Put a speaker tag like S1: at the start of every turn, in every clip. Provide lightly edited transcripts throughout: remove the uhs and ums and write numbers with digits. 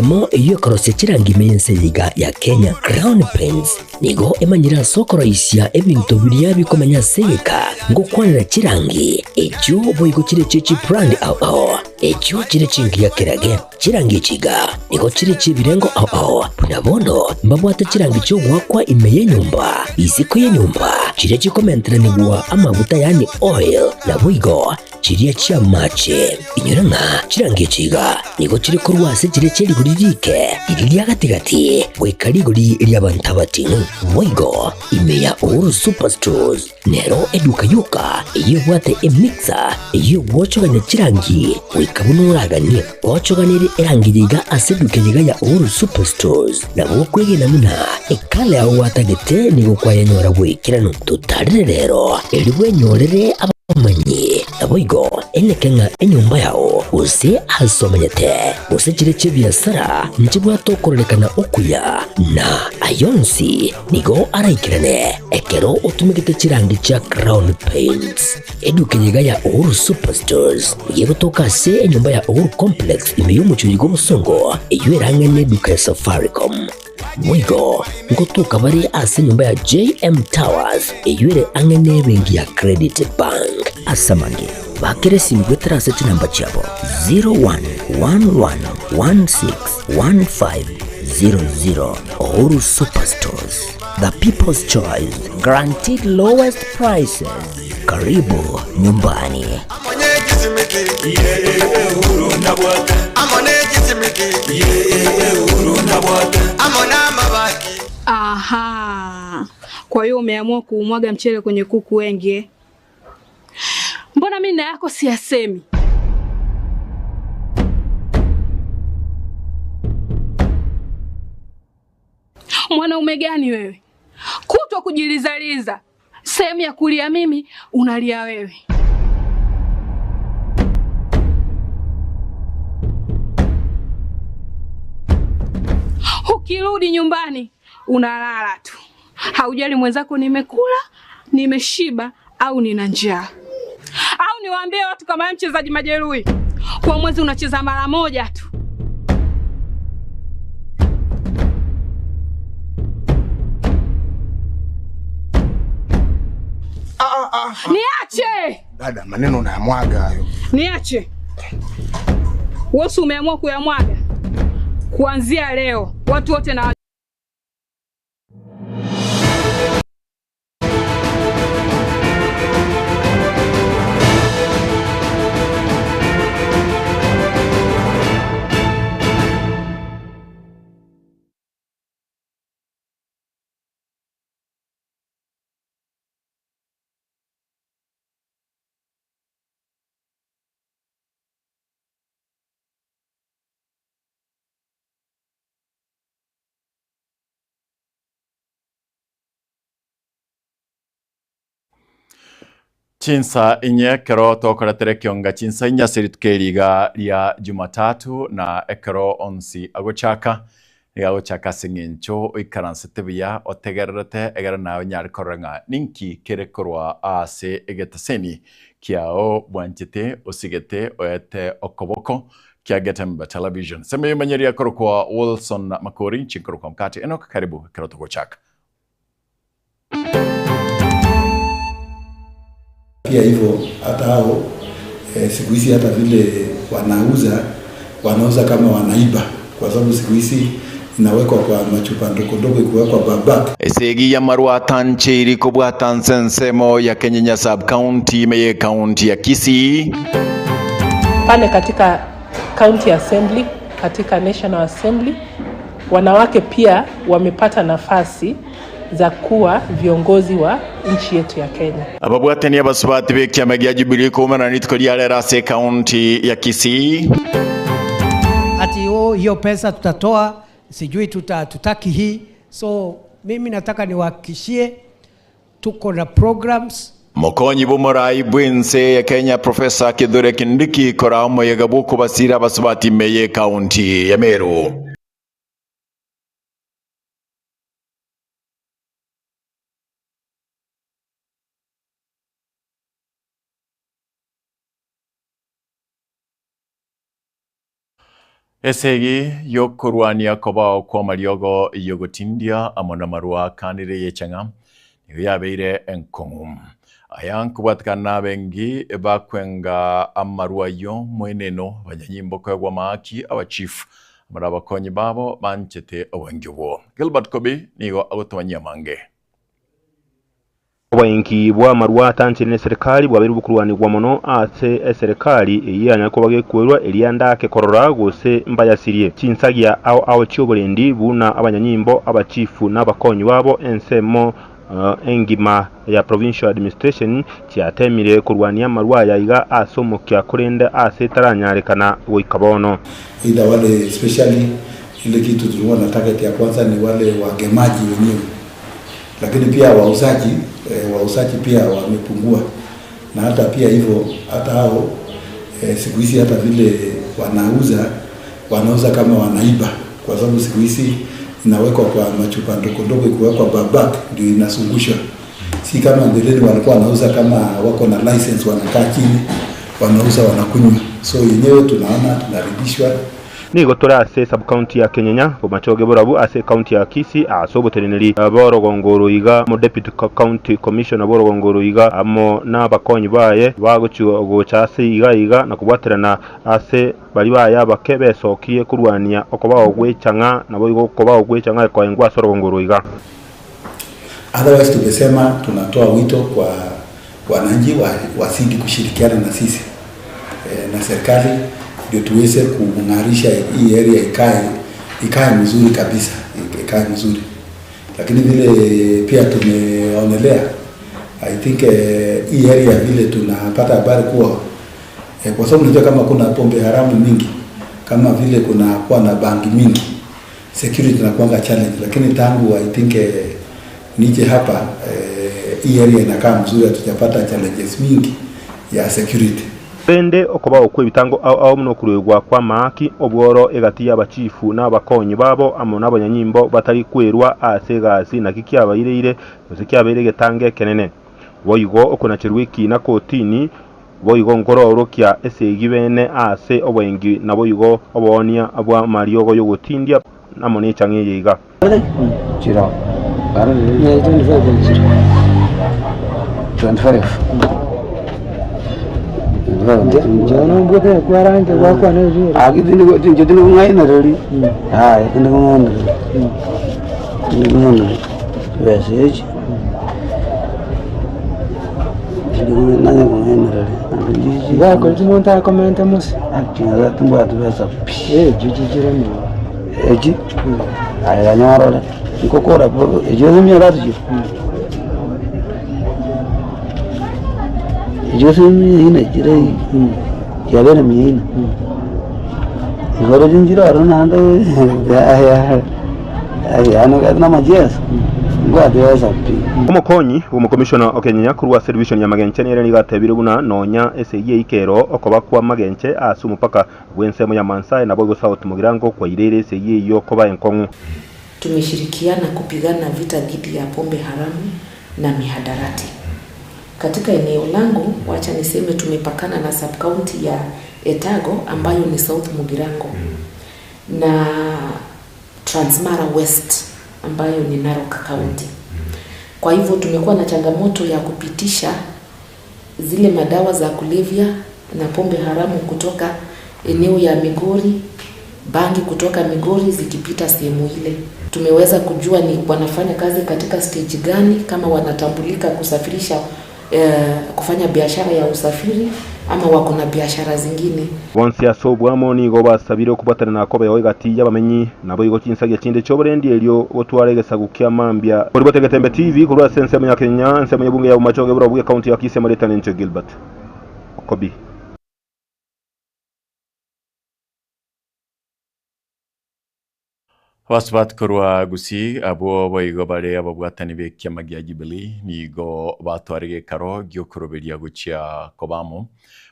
S1: eyemo eyio ekorosia chirangi ime y'ense eye iga ya Kenya. Crown Paints nigo emanyire ase okoroisia ebinto biria bikomenya ase egeka ngokwanera chirangi echio boigo chire chie chibrand ao ao echio chire chingiya kerage. Chirangi echi iga nigo chire chi'ebirengo ao ao, buna bono mbabwate chirangi chi'ogoakwa ime y'enyomba, isiko y'enyomba, chiria chikomenteranigwa amaguta yaani oil, naboigo chiria chi'amache. Inyora ng'a chirangi echi iga nigo chire korwa ase chiria chie rigori riike, riria ria gati-gati, goika rigori ri'abanto abating'u. Boigo ime ya Uhuru Superstores Nero eduka yoka eyio ebwate emixer eyio egwochogania chirangi goika buna oraganie. Gwochoganirie erangi eye iga ase eduka eye iga ya Uhuru Superstores, nabo okwegena buna ekala yao gwatagete nigo kwayenyora bw'ekeranu. Totarire rero erio bwenyorere abamanyi. Naboigo eneke ng'a enyomba yao gose aase omenyete gose chire chi'ebiasara nchibwate okororekana okuya, na ayonsi Nigo araikerane ekero otumegete chirangi chia Crown Paints. Eduka eye iga ya Uhuru Superstores nigo egotoka ase enyomba ya Uhuru Complex ime y'omochie oyo bw'obosongo eyio erang'e neduka ya Safaricom. Boigo ngotoka bare ase enyomba ya JM Towers eyio ere ang'e nebenki ya Credit Bank. Ase amange, bakera esimi goetera ase chinamba chiabo 0111161500. Uhuru Superstores, the people's choice, guaranteed lowest prices. Karibu nyumbani.
S2: Aha, kwa hiyo umeamua kuumwaga mchele kwenye kuku wengi eh? Mbona mimi na yako siyasemi? Mwanaume gani wewe? Kutwa kujilizaliza, sehemu ya kulia mimi unalia wewe. Ukirudi nyumbani unalala tu, haujali mwenzako nimekula, nimeshiba au nina njaa. Au niwaambie watu kama wewe mchezaji majeruhi, kwa mwezi unacheza mara moja tu. Niache
S3: Dada, maneno unayamwaga hayo.
S2: niache. Wewe si umeamua kuyamwaga? Kuanzia leo watu wote na
S4: Chinsa inye ekero tokoretera ekionga chinsa inye ase rituko eri iga ria Jumatatu, na ekero onsi agochaka, nigo agochaka ase eng'encho oikaransete buya otegererete egere naye onyare korora ng'a ninki kere korwa ase egetaseni kiao bwanchete osigete oete okoboko kia Getembe Television. Semo y'omonyeria akorokwa Wilson Makori, inche nkorokwa Mkate Enock, karibu ekero togochaka.
S5: Pia hivyo hata hao eh, siku hizi hata vile wanauza wanauza kama wanaiba, kwa sababu siku hizi inawekwa kwa machupa ndogo ndogo, ikiwekwa babak.
S4: Esegi y'amarwa atancheiri kobwata nse ensemo ya Kenyenya Sub-County ime y'Ecounty ya Kisii.
S6: Pale katika County Assembly, katika National Assembly, wanawake pia wamepata nafasi za kuwa viongozi wa nchi yetu ya Kenya.
S4: Ababwatani abasubati b'ekiama gia Jubilee koumerana rituko ria rero ase Ecounty ya Kisii.
S7: Ati oh, hiyo pesa tutatoa, sijui tutaki hii. So mimi nataka niwahakikishie tuko na programs.
S4: Mokonyi bw'omorai bw'ense ya Kenya Professor Kithure Kindiki koraa omoyega bw'okobasira abasubati ime y'Ecounty ya Meru. Esegi y'okorwania kobao kw'amariogo y'ogotindia amo namarwa akanire y'echang'a nigo yabeire enkong'u. Aya nkobwatekana nabengi bakwenga amarwa ayio moeneno, abanyanyimbo koegwa amaaki, abachief amo nabakonyi babo banchete obwengi obwo. Gilbert Kobi nigo agotomanyia amange.
S8: Oboenki bw'amarwa atanchire neserikari bwabeire bokorwanigwa mono ase eserekari eyio yanyare koba gekwerwa eria ndake korora gose mbayasirie. Chinsagia ao ao chi'oborendi buna abanyanyimbo, abachifu na abakonyi babo ensemo engima ya Provincial Administration chiatemire korwania amarwa aya iga ase omokia korende ase etaranyarekana goika bono.
S5: Either wale especially ile kitu tulikuwa na target ya kwanza ni wale wagemaji wenyewe lakini pia wauzaji eh, wauzaji pia wamepungua, na hata pia hivyo hata hao eh, siku hizi hata vile wanauza wanauza kama wanaiba, kwa sababu siku hizi inawekwa kwa machupa ndogo ndogo, ikiwekwa babak ndio inazungushwa, si kama mbeleni walikuwa wanauza kama wako na license, wanakaa chini wanauza wanakunywa. So yenyewe tunaona tunaridhishwa.
S8: Nigo tore ase esub-county ya Kenyenya, bomachoge borabu ase ecounty ya Kisii ase oboteneneri bw'orogongo oro iga amo Deputy County Commissioner bw'orogongo oro iga amo nabakonyi baye bagochia gocha ase iga iga na kobwaterana ase baria baye abake besokirie korwania okobao gwe chang'aa naboigo okobao gwe chang'aa ekoengwa ase orogongo oro iga.
S5: Otherwise tumesema tunatoa wito kwa wananchi wazidi kushirikiana na sisi na serikali ndio tuweze kung'arisha hii area ikae ikae mzuri kabisa, ikae mzuri. Lakini vile pia tumeonelea I think hii area vile tunapata habari kuwa kwa sababu unajua kama kuna pombe haramu mingi kama vile kuna kuwa na bangi mingi security inakuanga challenge, lakini tangu I think nije hapa hii area inakaa mzuri, hatujapata challenges mingi ya security.
S8: Rende okobao kw'ebitango ao ao buna okoruegwa kw'amaaki, obworo egati y'abachifu na abakonyi babo amo nabanyanyimbo batari kwerua ase egasi naki kiabaireire gose kiabeire egetango ekenene. Boigo okonacherwa ekiina kotini boigo nkororokia esegi bene ase oboengi naboigo oboonia bw'amariogo y'ogotindia amo nechang'a eye iga. Omokonyi bw'omokomishona o Kenyenya korwa ase edivishoni ya Magenche nere nigo atebire buna nonya esegi eyio kero okoba kwa Magenche ase omopaka bw'ensemo ya Maansae naboigo South Mugirango kwaireire esegi eyio koba enkong'u.
S9: Tumeshirikiana kupigana vita dhidi ya pombe haramu na mihadarati. Katika eneo langu, wacha niseme tumepakana na sub-county ya Etago ambayo ni South Mugirango na Transmara West ambayo ni Narok County. Kwa hivyo tumekuwa na changamoto ya kupitisha zile madawa za kulevya na pombe haramu kutoka eneo ya Migori, bangi kutoka Migori zikipita sehemu ile. Tumeweza kujua ni wanafanya kazi katika stage gani, kama wanatambulika kusafirisha kufanya biashara ya usafiri ama wako na biashara zingine.
S8: Bonsi ase oboamo nigo basabire okobwatanana na kobeo egati y'abamenyi, naboigo chinsagia chinde chi'oborendi erio gotwara egesaku kia mambia. Koribwate Getembe TV korwa ase ensemo ya Kenya, ensemo y'ebunge ya Bomachoge Borabu ekaunti ya Kisii amaretane inche Gilbert Okobi.
S4: Abasubati korwa Gusii abwo boigo bare ababwatani b'ekiama gia Jubilee nigo batware gekaro gi'okoroberia gochia koba amo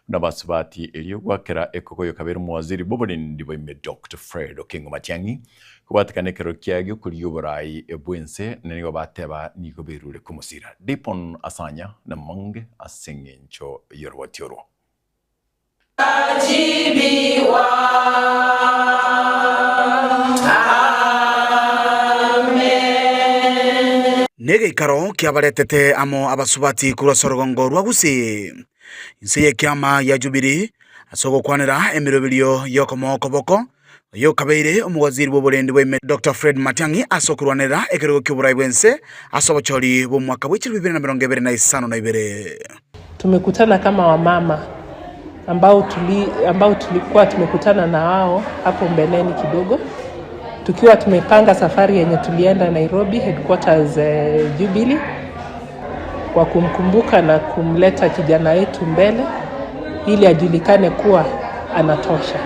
S4: buna abasubati erio gwakera ekogoyo kabere omowaziri bw'oborendi bwa ime Doctor Fred Okengo Matiang'i kobwatekana ekero kia gi'okorigia oborai bw'ense na nigo bateba nigo berure komosira Dipon Asanya namonge ase eng'encho y'oroboti orwo.
S10: Negeikaro kiabaretete amo abasubati korwa ase orogongo rwa Gusii, inse y'ekiama gia Jubilee, ase ogokwanera emeroberio y'okomoa okoboko oyokabeire omowaziri bw'oborendi bwa Doctor Fred Matiang'i ase okorwanerera ekerogo ki'oborai bw'ense ase obochori bw'omwaka bwe 2022.
S6: Tumekutana kama wamama ambao tuli, ambao tulikuwa tumekutana na wao hapo mbeleni kidogo tukiwa tumepanga safari yenye tulienda Nairobi headquarters eh, Jubilee kwa kumkumbuka na kumleta kijana yetu mbele ili ajulikane kuwa anatosha.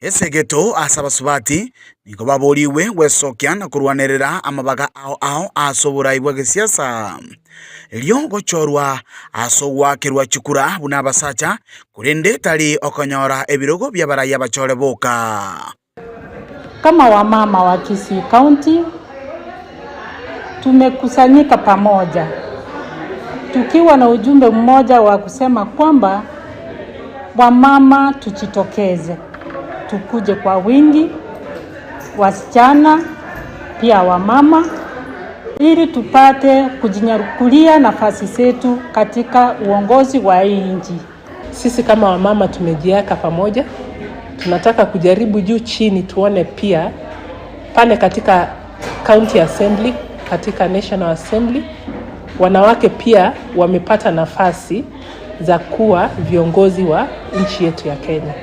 S10: Esegeto ase abasubati nigo baborigwe gwesokia na korwanerera amabaga ao ao ase oborai bwa gesiasa, erio gochorwa ase ogoakerwa chikura buna abasacha, korende tari okonyora ebirogo bi'abarai abachore boka.
S11: Kama wamama wa Kisii County tumekusanyika pamoja tukiwa na ujumbe mmoja wa kusema kwamba wamama tujitokeze, tukuje kwa wingi, wasichana pia wamama, ili tupate kujinyakulia nafasi zetu katika uongozi wa hii nchi.
S6: Sisi kama wamama tumejiweka pamoja, tunataka kujaribu juu chini, tuone pia pale katika county assembly, katika national assembly wanawake pia wamepata nafasi za kuwa viongozi wa nchi yetu ya Kenya,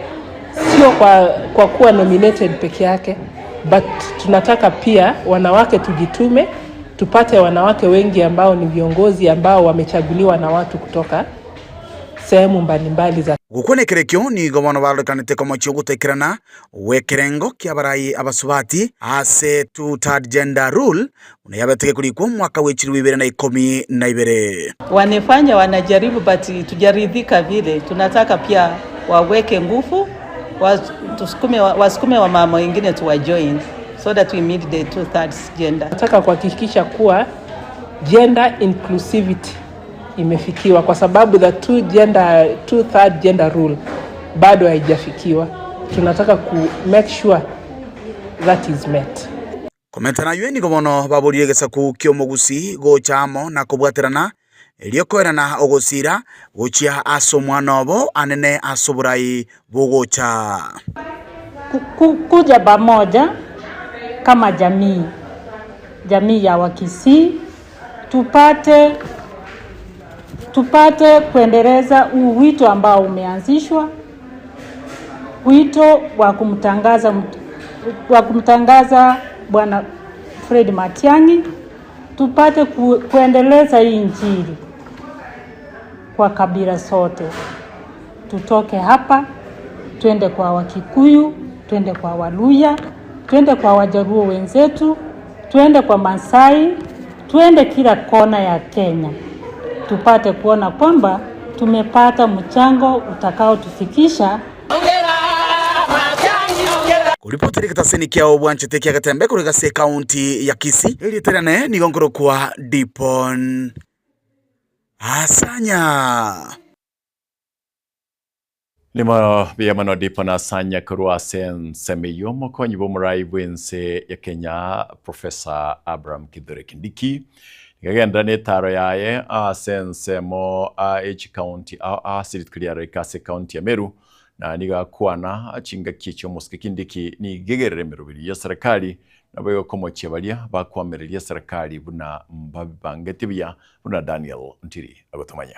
S6: sio kwa, kwa kuwa nominated peke yake, but tunataka pia wanawake tujitume, tupate wanawake wengi ambao ni viongozi ambao wamechaguliwa na watu kutoka sehemu mbalimbali za
S10: Gokwana ekerekio nigo bono barorekanete komochia ogotekerana gw'ekerengo ki'abarai abasubati ase Two Third Gender Rule buna yabete gekorikwa omwaka bw'echiribu ibere na ikomi na ibere.
S12: Wanefanya wanajaribu but tujaridhika vile. Tunataka pia waweke nguvu wasukume wasukume wamama wengine tuwa join so that we meet the two thirds gender.
S6: Nataka kuhakikisha kuwa gender inclusivity imefikiwa kwa sababu the two gender, two third gender rule bado haijafikiwa. Tunataka ku make sure that is met.
S10: Komenta naywe nigo bono baborire egesaku ki'omogusii gocha amo na kobwaterana, erio koerana ogosira gochia ase omwana obo anene ase oborai bogocha.
S11: Kuja pamoja kama jamii, jamii ya Wakisii tupate tupate kuendeleza huu wito ambao umeanzishwa, wito wa kumtangaza wa kumtangaza Bwana Fred Matiang'i, tupate ku, kuendeleza hii Injili kwa kabila zote. Tutoke hapa twende kwa Wakikuyu, twende kwa Waluya, twende kwa Wajaluo wenzetu, twende kwa Masai, twende kila kona ya Kenya, tupate kuona kwamba tumepata mchango utakaotufikisha
S10: Koripotera egetaseni kiao bwanchete kia Getembe korwa ase ekaunti ya Kisii, erieta riane nigo nkorokwa Dipon Asanya.
S4: Nimo buya mono Dipon Asanya korwa ase ensemo eyio omokonyi bw'omorai bw'ense ya Kenya Professor Abraham Kithure Kindiki nigo agenderera n'etaro yaye ase ensemo ye chikaunti ao ase rituko ria rero ase ekaunti ya Meru na nigo akwana chingaki echi omosike Kindiki nigo egerere emeroberi ya serikali naboigo komochia baria bakoamereria eserekari buna mbabibangeti buya buna Daniel Ntiri agotomanya.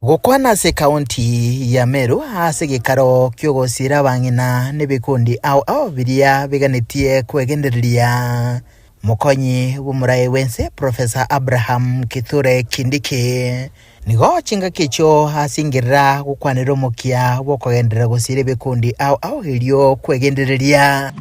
S13: Gokwana ase ekaunti ya Meru ase egekaro ki'ogosiira abang'ina nebikundi ao ao biria biganetie kwegendereria, Mokonyi bw'omoraai bw'ense Professor Abraham Kithure Kindiki nigo chingaki echio asingerera gokwanera omokia bw'okogenderera gosiira ebikundi ao ao erio kwegendereria.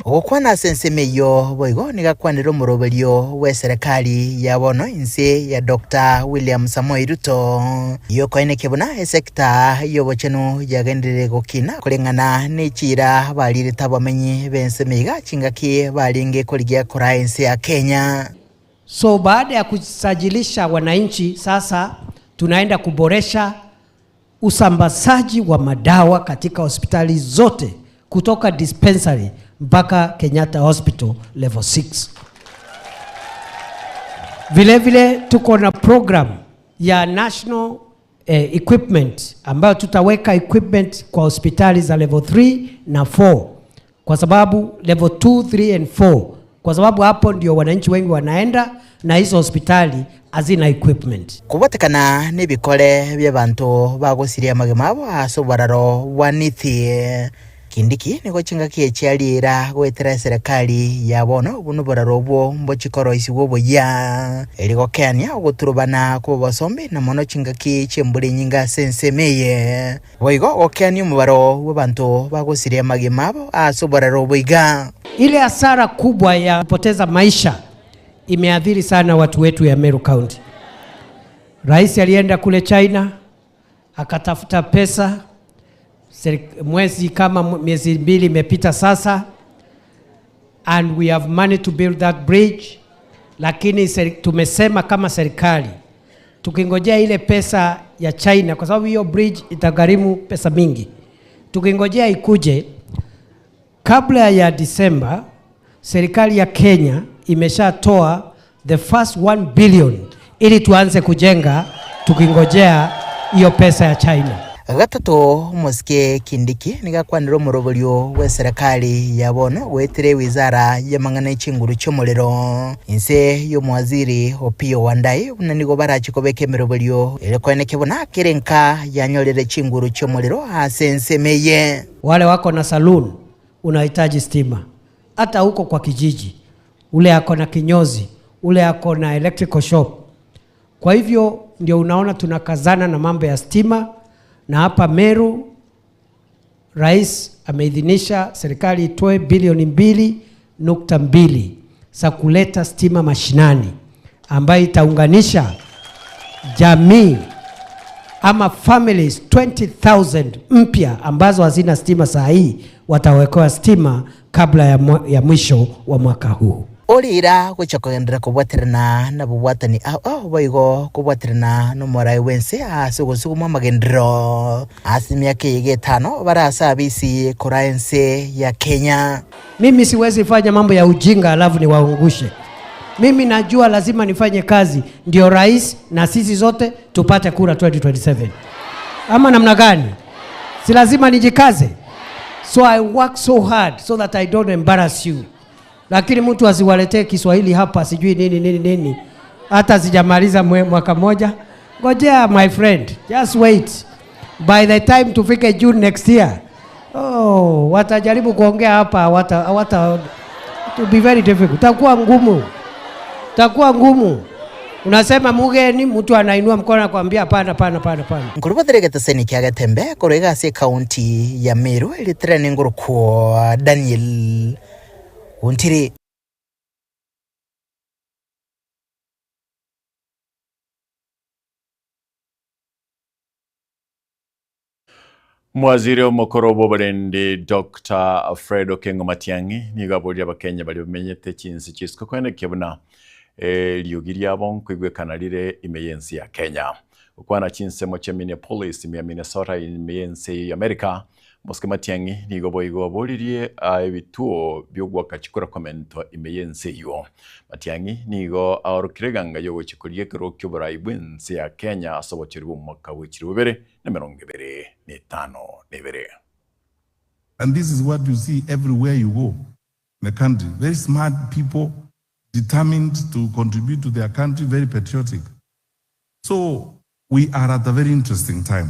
S13: Gokwana ase ensemo eyio boigo nigo akwanire omoroberio bw'eserekari ya bono inse ya Doctor William Samoei Ruto, yokoenekia buna esekta y'obochenu yagenderire gokina koreng'ana ne chiira barirete abamenyi b'ensemo iga chingaki barenge korigia koraa ense ya Kenya.
S7: So baada ya kusajilisha wananchi, sasa tunaenda kuboresha usambazaji wa madawa katika hospitali zote kutoka dispensary mpaka Kenyatta Hospital level 6. Vile vile tuko na program ya national eh, equipment ambayo tutaweka equipment kwa hospitali za level 3 na 4 kwa sababu level 2, 3 and 4 kwa sababu hapo ndio wananchi wengi wanaenda na hizo hospitali hazina equipment.
S13: Kobwatekana nebikore bi'abanto bagosiria amagima abo ase oboraro bwa Nithi. Kindiki nigo chingaki echi ariera goetera eserekari ya bono buna oboraro obwo mbochikoroisigwa oboyia, erio gokeania ogoturubana kw'obosombe na mono chingaki chi'embura enyinge ase ensemo eye. Boigo gokeania omobaro bw'abanto bagosiria amagima abo ase oboraro obo iga.
S7: Ile hasara kubwa ya kupoteza maisha imeathiri sana watu wetu ya Meru County. Rais alienda kule China akatafuta pesa mwezi kama miezi mbili imepita sasa, and we have money to build that bridge, lakini tumesema kama serikali tukingojea ile pesa ya China, kwa sababu hiyo bridge itagharimu pesa mingi, tukingojea ikuje kabla ya Disemba, serikali ya Kenya imeshatoa the first 1 billion ili tuanze kujenga tukingojea hiyo pesa ya China.
S13: Gatato, omosike Kindiki nigo akwanire omoroberio bw'eserekari ya bono goetera ewizara y'amang'ana echinguru chi'omorero inse y'omowaziri Opiyo Wandayi buna nigo barache kobeka emeroberio ere koenekia buna kera enka yanyorire chinguru chi'omorero ase ensemo eye.
S7: Wale wako na saloon unahitaji stima, hata huko kwa kijiji, ule ako na kinyozi, ule ako na electrical shop. Kwa hivyo ndio unaona tunakazana na mambo ya stima, na hapa Meru rais ameidhinisha serikali itoe bilioni 2.2 za kuleta stima mashinani ambayo itaunganisha jamii ama families 20,000 mpya ambazo hazina stima saa hii watawekewa stima kabla ya, ya mwisho wa mwaka huu.
S13: Orira gocha kogenderera kobwaterana nabobwatani ao ao boigo kobwaterana nomoraai bw'ense ase ogosuguma amagenderero ase emiaka eye getano bare ase abisi koraa ense ya Kenya.
S7: Mimi siwezi fanya mambo ya ujinga alafu niwaungushe. Mimi najua lazima nifanye kazi ndio rais na sisi zote tupate kura 2027. Ama namna gani? Si lazima nijikaze? So I work so hard so that I don't embarrass you. Lakini mtu asiwaletee Kiswahili hapa sijui nini nini nini, hata sijamaliza mwaka moja. Ngojea my friend, just wait. By the time tufike June next year, oh, watajaribu kuongea hapa, wata, wata, it will be very difficult. Takuwa ngumu, takuwa ngumu. Unasema mugeni, mtu anainua mkono anakuambia hapana, hapana, hapana, hapana.
S13: Nkorobothere egeteseni kia Getembe korwa iga ase ekaunti ya Meru eritere nengorokwo Daniel Ontiri.
S4: Mwaziri omokoro bw'oborendi Doctor Fred Okengo Matiang'i nigo aboria abakenya baria bamenyete chinse chisiko koenekia buna eriogi riabo nkoigwekana rire ime y'ense ya Kenya. Gokwana chinsemo chia Minneapolis ime ya Minnesota ime y'ense ya America, Mosike Matiang'i nigo boigo aboririe ebituo biogoaka chikura komentwa ime y'ense eyio. Matiang'i nigo aorokire eganga yogochia koria ekerogo ki'oborai bw'ense ya Kenya ase obochori bw'omwaka bwe chilifu bibere na emerongo ebere na etano na ebere.
S14: And this is what you see everywhere you go in the country. Very smart people, determined to contribute to their country, very patriotic. So we are at a very interesting time.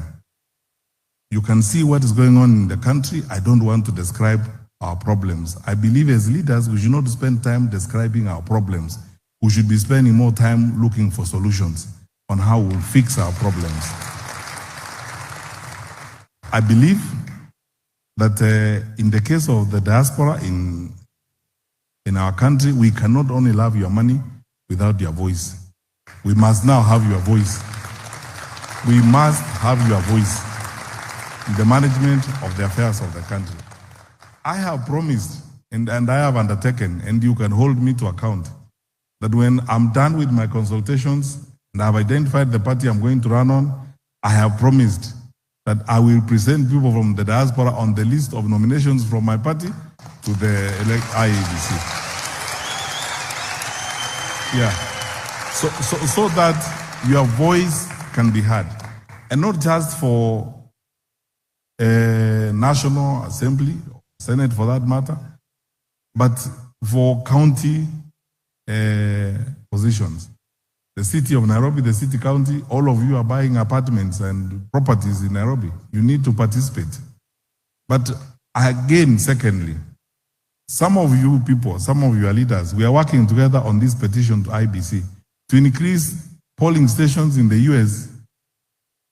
S14: You can see what is going on in the country. I don't want to describe our problems. I believe as leaders, we should not spend time describing our problems. We should be spending more time looking for solutions on how we'll fix our problems. I believe that in the case of the diaspora in our country, we cannot only love your money without your voice. We must now have your voice. We must have your voice in the management of the affairs of the country. I have promised and I have undertaken, and you can hold me to account, that when I'm done with my consultations and I've identified the party I'm going to run on, I have promised that I will present people from the diaspora on the list of nominations from my party to the IEBC. Yeah. So, so, so that your voice can be heard. And not just for a National Assembly, Senate for that matter, but for county positions. The city of Nairobi, the city county, all of you are buying apartments and properties in Nairobi. You need to participate. But again, secondly, some of you people, some of your leaders, we are working together on this petition to IBC to increase polling stations in the US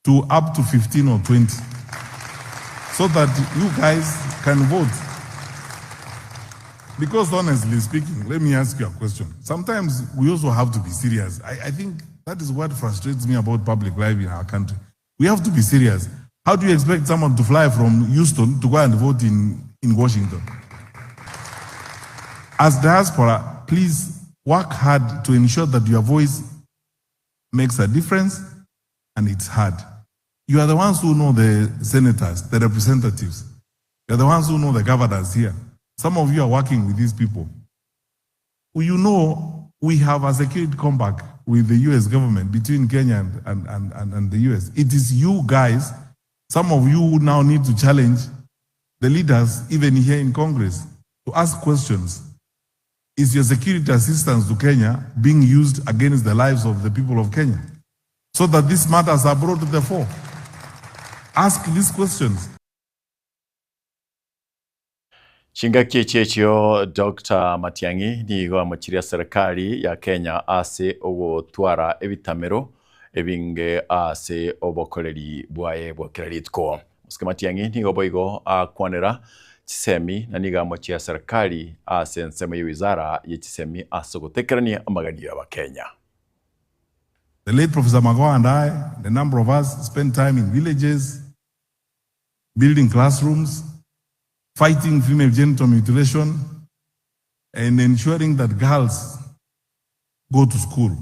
S14: to up to 15 or 20 so that you guys can vote. Because honestly speaking, let me ask you a question. Sometimes we also have to be serious. I think that is what frustrates me about public life in our country. We have to be serious. How do you expect someone to fly from Houston to go and vote in Washington? As diaspora, please work hard to ensure that your voice makes a difference and it's heard. You are the ones who know the senators, the representatives. You are the ones who know the governors here. Some of you are working with these people. You know, we have a security compact with the US government between Kenya and the US. It is you guys, some of you who now need to challenge the leaders, even here in Congress, to ask questions. Is your security assistance to Kenya being used against the lives of the people of Kenya? So that these matters are brought to the fore. Ask these questions.
S4: Chingaki echi echio Doctor Matiang'i nigo amochirie serikali ya Kenya ase ogotwara ebitamero ebinge ase obokoreri bwaye bwa kera rituko. Mosike Matiang'i nigo boigo akwanera chisemi na nigo amochia serikali ase ensemo ya wizara ye chisemi ase ogotekerania amaganio ya Abakenya.
S14: The late Professor Magoha and I, the number of us, spent time in villages, building classrooms, fighting female genital mutilation, and ensuring that girls go to school.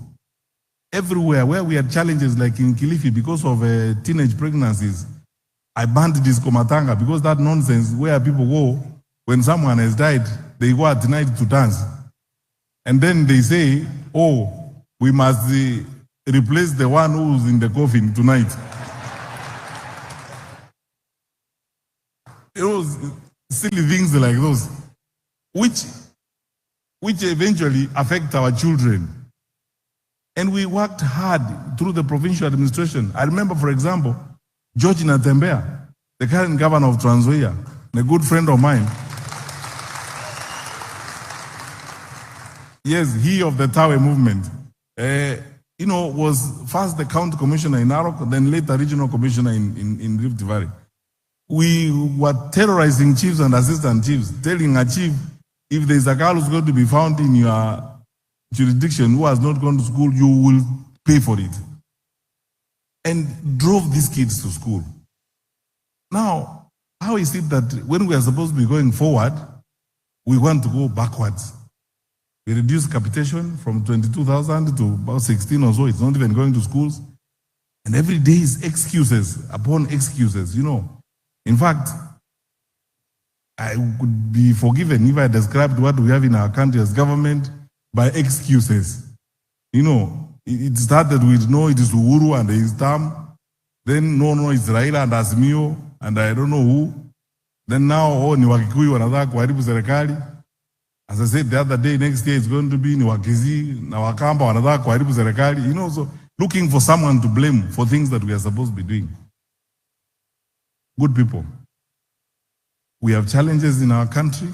S14: Everywhere where we had challenges like in Kilifi because of teenage pregnancies, I banned disco matanga because that nonsense where people go when someone has died, they go at night to dance. And then they say, oh, we must replace the one who's in the coffin tonight. It was silly things like those, which eventually affect our children. And we worked hard through the provincial administration. I remember, for example, George Natembeya, the current governor of Trans Nzoia, a good friend of mine. Yes, he of the Tawe movement, was first the county commissioner in Narok, then later regional commissioner in Rift Valley. We were terrorizing chiefs and assistant chiefs, telling a chief, if there's a girl who's going to be found in your jurisdiction who has not gone to school, you will pay for it. And drove these kids to school. Now, how is it that when we are supposed to be going forward, we want to go backwards? We reduced capitation from 22,000 to about 16 or so. It's not even going to schools. And every day is excuses upon excuses. In fact, I could be forgiven if I described what we have in our country as government by excuses. It started with, no, it is Uhuru and his term. Then, no, no, it's Raila and Azimio and I don't know who. Then now, oh, ni Wakikuyu wanataka kuharibu serikali. As I said the other day, next year it's going to be ni Wakisii na Wakamba wanataka kuharibu serikali. So looking for someone to blame for things that we are supposed to be doing. Good people. We have challenges in our country.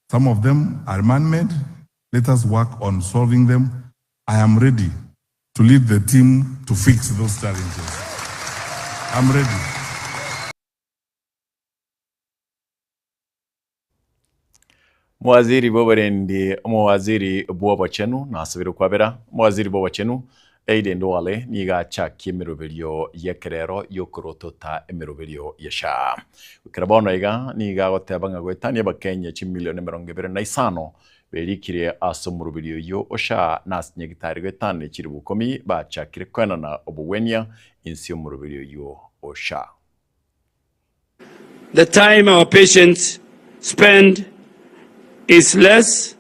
S14: Some of them are man-made. Let us work on solving them. I am ready to lead the team to fix those challenges. I'm ready.
S4: Mwaziri bw'oborendi, omowaziri bw'obochenu nasabire okwabera, omowaziri bw'obochenu Aden Duale nigo achakia emeroberio y'ekerero y'okorotota emeroberio ya SHA. Gokera bono iga nigo agoteba ng'a goetania abakenya chimilioni emerongo ebere na isano berikire ase omoroberio oyo o SHA na ase nyagitari goetania chiribu ikomi bachakire koenana obogwenia inse y'omoroberio oyo o SHA.
S15: The time our patients spend is less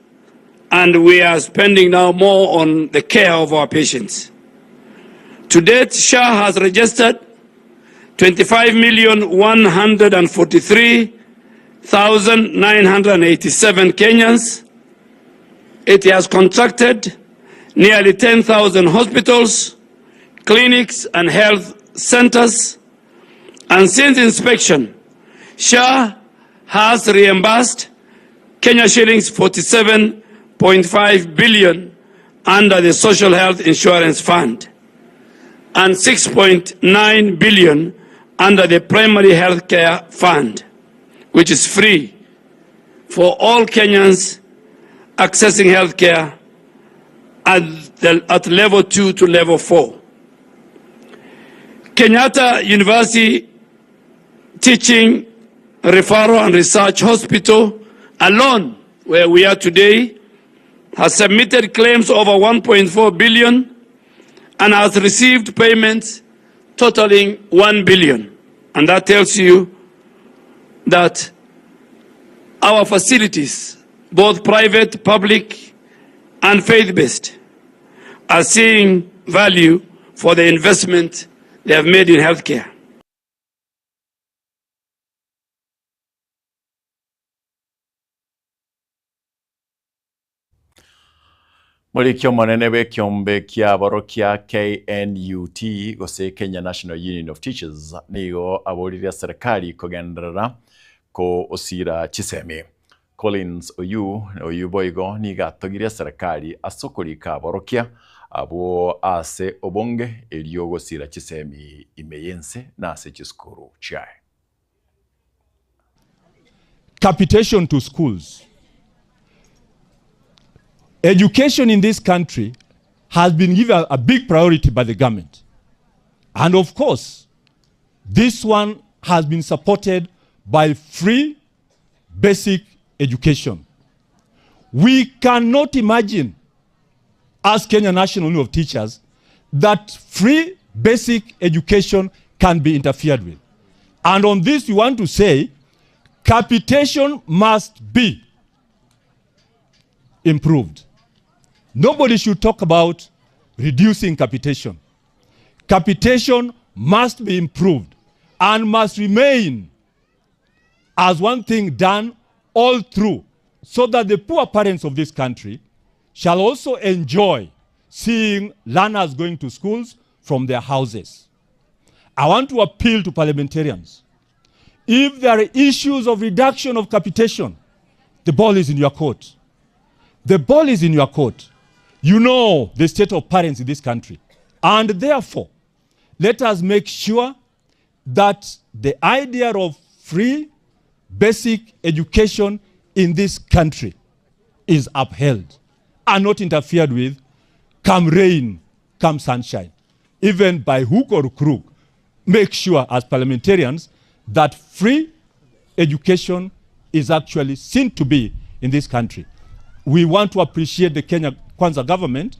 S15: and we are spending now more on the care of our patients. To date, SHA has registered 25,143,987 Kenyans. It has contracted nearly 10,000 hospitals, clinics and health centers. And since inspection, SHA has reimbursed Kenya shillings 47.5 billion under the Social Health Insurance Fund and 6.9 billion under the Primary Health Care Fund, which is free for all Kenyans accessing health care at, the, at level 2 to level 4. Kenyatta University Teaching, Referral and Research Hospital alone, where we are today, has submitted claims over 1.4 billion and has received payments totaling 1 billion. And that tells you that our facilities, both private, public, and faith-based, are seeing value for the investment they have made in healthcare.
S4: Moriki omonene bw'ekiombe ki'aborokia KNUT gose Kenya National Union of Teachers nigo aboririe serikali kogenderera kosira chisemi. Collins Oyuu oyio boigo nigo atogirie serikali ase okorika aborokia abwo ase obonge erio gosira chisemi ime y'ense na ase chisukuru chiaye.
S16: Capitation to schools. Education in this country has been given a big priority by the government. And of course, this one has been supported by free basic education. We cannot imagine, as Kenya National Union of Teachers, that free basic education can be interfered with. And on this, we want to say capitation must be improved. Nobody should talk about reducing capitation. Capitation must be improved and must remain as one thing done all through so that the poor parents of this country shall also enjoy seeing learners going to schools from their houses. I want to appeal to parliamentarians. If there are issues of reduction of capitation, the ball is in your court. The ball is in your court. You know the state of parents in this country. And therefore, let us make sure that the idea of free basic education in this country is upheld and not interfered with come rain, come sunshine. Even by hook or crook, make sure as parliamentarians that free education is actually seen to be in this country. We want to appreciate the Kenya Kwanza government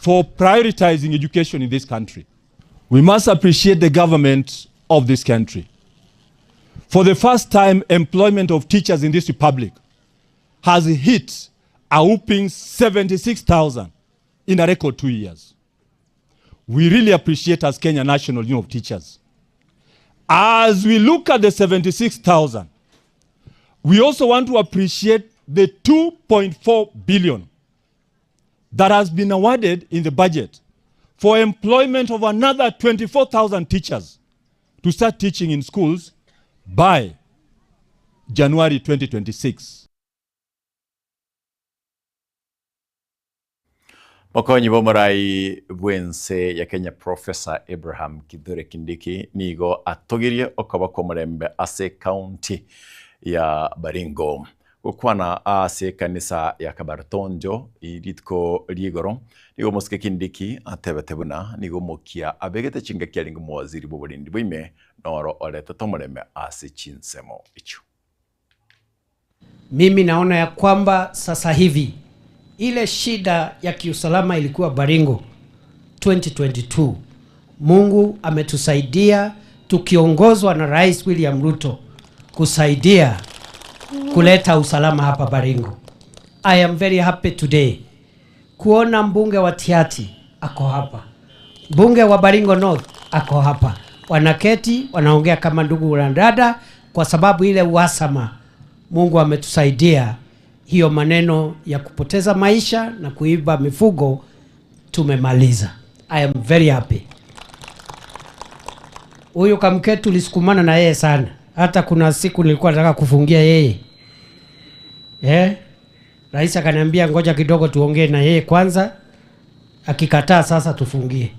S16: for prioritizing education in this country. We must appreciate the government of this country. For the first time, employment of teachers in this republic has hit a whopping 76,000 in a record 2 years. We really appreciate as Kenya National Union of Teachers. As we look at the 76,000, we also want to appreciate the 2.4 billion that has been awarded in the budget for employment of another 24,000 teachers to start teaching in schools by January 2026.
S4: Mokonyi bw'omorai bw'ense ya Kenya Professor Abraham Kithure Kindiki nigo atogirie okoba kw'omorembe ase ekaunti ya Baringo. Gokwana ase ekanisa ya Kabartonjo rituko ri'igoro, nigo omosike Kindiki atebete buna nigo omokia abegete chingaki arenge omowaziri bw'oborendi bwaime noro oretete omorembe ase chinsemo echio.
S7: Mimi naona ya kwamba sasa hivi ile shida ya kiusalama ilikuwa Baringo 2022. Mungu ametusaidia tukiongozwa na Rais William Ruto. kusaidia kuleta usalama hapa Baringo. I am very happy today kuona mbunge wa Tiaty ako hapa, mbunge wa Baringo North ako hapa, wanaketi wanaongea kama ndugu na dada, kwa sababu ile uhasama Mungu ametusaidia hiyo maneno ya kupoteza maisha na kuiba mifugo tumemaliza. I am very happy. Huyu Kamket tulisukumana na yeye sana, hata kuna siku nilikuwa nataka kufungia yeye eh? Rais akaniambia ngoja kidogo tuongee na yeye kwanza, akikataa sasa tufungie.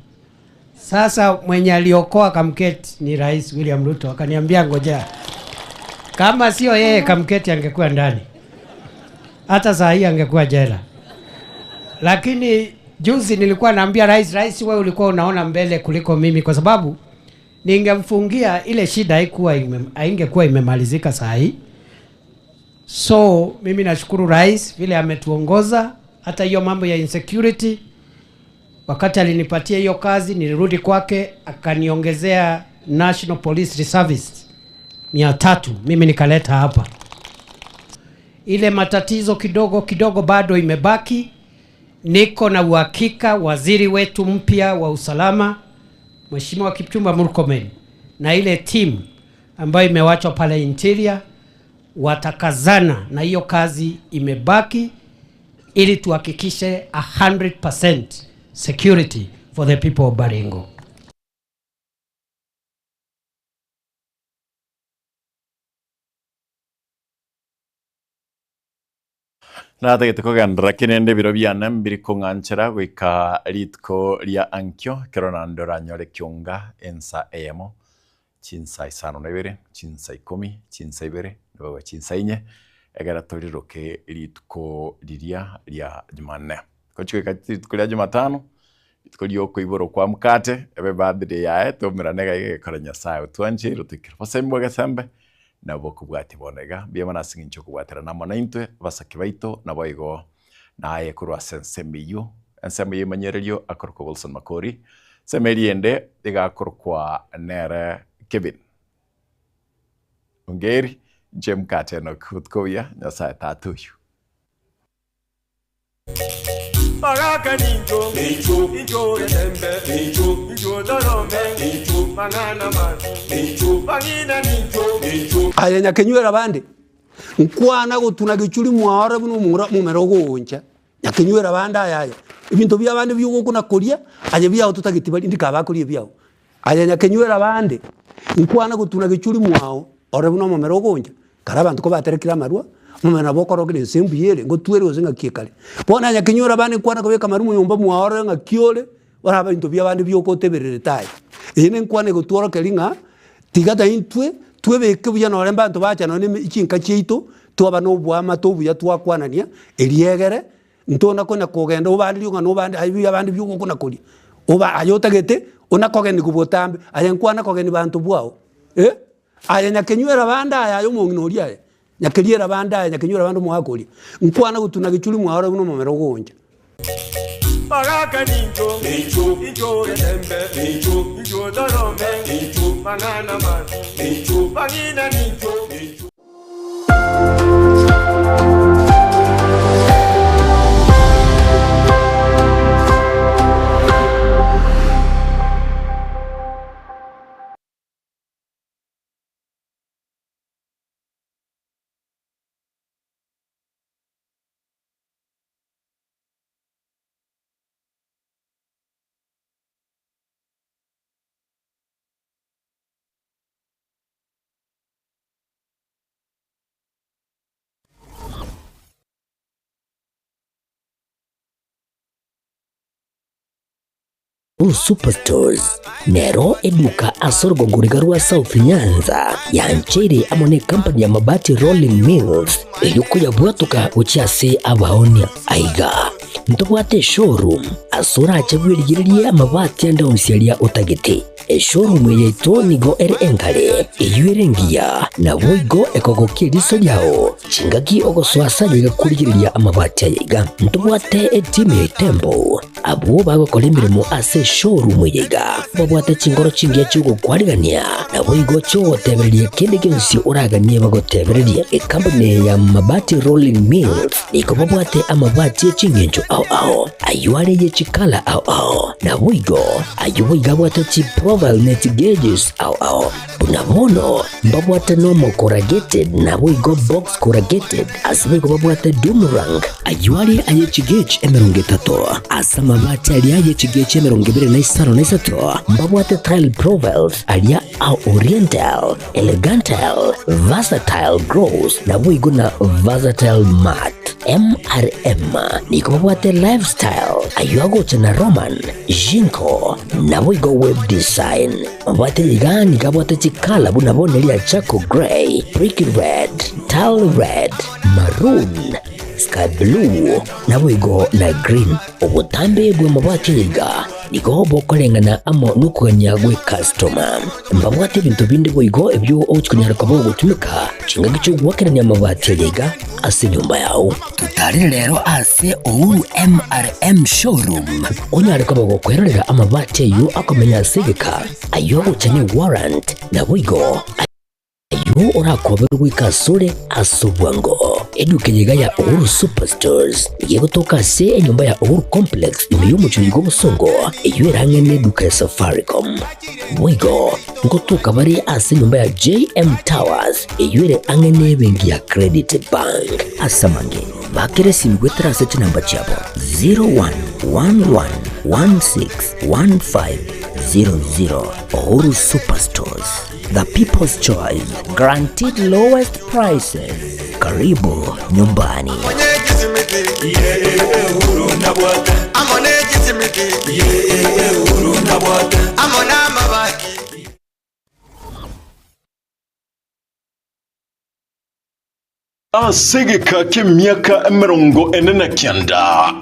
S7: Sasa mwenye aliokoa Kamket ni Rais William Ruto, akaniambia ngoja, kama sio yeye Kamketi angekuwa ndani, hata saa hii angekuwa jela. Lakini juzi nilikuwa naambia rais, rais, wewe ulikuwa unaona mbele kuliko mimi, kwa sababu ningemfungia ile shida haikuwa ime, haingekuwa imemalizika saa hii. So mimi nashukuru rais vile ametuongoza, hata hiyo mambo ya insecurity. Wakati alinipatia hiyo kazi, nilirudi kwake akaniongezea National Police Service 300, mimi nikaleta hapa. Ile matatizo kidogo kidogo bado imebaki. Niko na uhakika waziri wetu mpya wa usalama Mheshimiwa Kipchumba Murkomen na ile timu ambayo imewachwa pale Interior watakazana na hiyo kazi imebaki, ili tuhakikishe 100% security for the people of Baringo.
S4: Natagete kogenderera kerende ebiro biane mbiri kong'anchera goika rituko ria ankio, ekero naende oranyore kionga ensa eyemo, chinsa isano na ibere, chinsa ikomi, chinsa ibere, naboigo chinsa inye, ekero toriroke rituko riria ria jumanne. Gochia goika rituko ria jumatano, rituko ria okoiborwa kwa mokate, ebe ebirthday yaye, toumerane iga iga egekora Nyasaye otwancheire otoikere bosembe bwa egesembe. Nabo okobwatia bono iga, mbuya mono ase eng'encho okobwaterana amo naintwe, abasake baito, naboigo naye korwa ase ensemo eyio, ensemo y'emanyererio akorokwa Wilson Makori, ensemo eria ende iga akorokwa nere Kevin Ongeri, inche mokate Enock, botuko obuya, Nyasaye tata oyio.
S17: Baraka nincho, nincho, nincho etembe, nincho, nincho dorome, nincho, mang'ana masu, nincho, bang'ina nincho, nincho.
S18: Aye nyakenywera bande, nkwana gotuna gechuri mwaore buna omomura omomera ogooncha, nyakenywera bande aya aya, ebinto bia abande biogokuna koria, aye biao totageti baria ndika bakoria ebiao. Aye nyakenywera bande, nkwana gotuna gechuri mwao, ore buna omomera ogooncha, Kare abanto kobaterekire amarwa, omomera nabo okorokire ense mbuya ere, ngotwere gose ng'aki ekare. Bono aye nyakenyora abande nkwana kobeka amarwa monyomba mwao orore ng'aki ore, orabe ebinto bia abande bioka otebererete aye. Eye ne enkwana egotworokeria ng'a, tiga ta intwe, twebeke buya nore mbanto bacha nonye na chinka chiaito, twaba na oboamate obuya twakwanania, erio egere, ntona konya kogenda obanderie ng'a nobande aye bia abande bioka okona koria, oba aye otagete, onakogeniwa botambe, aye nkwana kogenia banto bwao eh. Aye nyakenywera bande aya aye omong'ina oria aye, nyakeriera bande aye nyakenywera bande omogaka oria, nkwana gotuna gechuri mwaore buna omomera ogooncha.
S17: Baraka nincho, nincho, nincho etembe, nincho, nincho dorome, nincho, mang'ana masu, nincho, bang'ina nincho, nincho.
S1: Blue Superstores nero eduka ase orogongo riga rwa South Nyanza yancheire amo ne company ya Mabati Rolling Mills eyio koyabwatoka gochia ase abaonia. Aiga ntobwate eshowroom ase orache bwerigererie amabati ande onsi aria otagete. Eshowroom yaito nigo ere engare, eyio ere engiya, naboigo ekogokia eriso riao chingaki ogosoa ase ayaiga korigereria amabati ayaiga. Ntobwate etimu ya Itembo, abwo bagokora emeremo ase eshowroom eye iga, babwate chinkoro chingiya chi'ogokwarigania, naboigo chi'ogotebereria kende gionsi oraganie bagotebererie. Ekampuni eye ya Mabati Rolling Mills nigo babwate amabati e ching'encho ao ao, ayio are ye chikala ao ao, naboigo Ayio boigo abwate chiprofile ne chigeges ao ao. Buna bono mbabwate normal corrugated naboigo box corrugated, ase boigo babwate doomerang. Ayio are aye chigauge 30, ase amabati aria aye chigauge 25 mbabwate tile profiles aria a oriental, elegantal, versatile gloss naboigo na versatile matte. MRM nigo babwate lifestyle ayio agocha na Roman, Jinko, naboigo web design. Mabwate iga nigo abwate chikala buna bono eria charcoal grey, brick red, tile red, maroon, sky blue, naboigo na green. Obotambe bw'amabati aya iga nigo bokoreng'ana amo nokogania gwe customer. Mbabwate ebinto binde boigo ebio ogochia konyara koba ogotumeka chingaki chi'ogoakerania amabati aya iga ase enyomba yao. Totarere rero ase Uhuru MRM Showroom onyare koba gokwerorera amabati ayio akomenya ase egeka, ayio agocha ne warrant, naboigo ayio orakoberwe goika asore ase obwango. Eduka eye iga ya Uhuru Superstores nigo egotoka ase enyomba ya Uhuru Complex ime y'omochie oyo bw'obosongo eyio ere ang'e neduka ya Safaricom. Boigo ngotoka bare ase enyomba ya JM Towers eyio ere ang'e nebenki ya Credit Bank. Ase amange, bakera esimi goetera ase chinamba chiabo 0111161500. Uhuru Superstores, the people's choice, guaranteed lowest prices. Karibu nyumbani.
S4: Ase egeka ki'emiaka 49,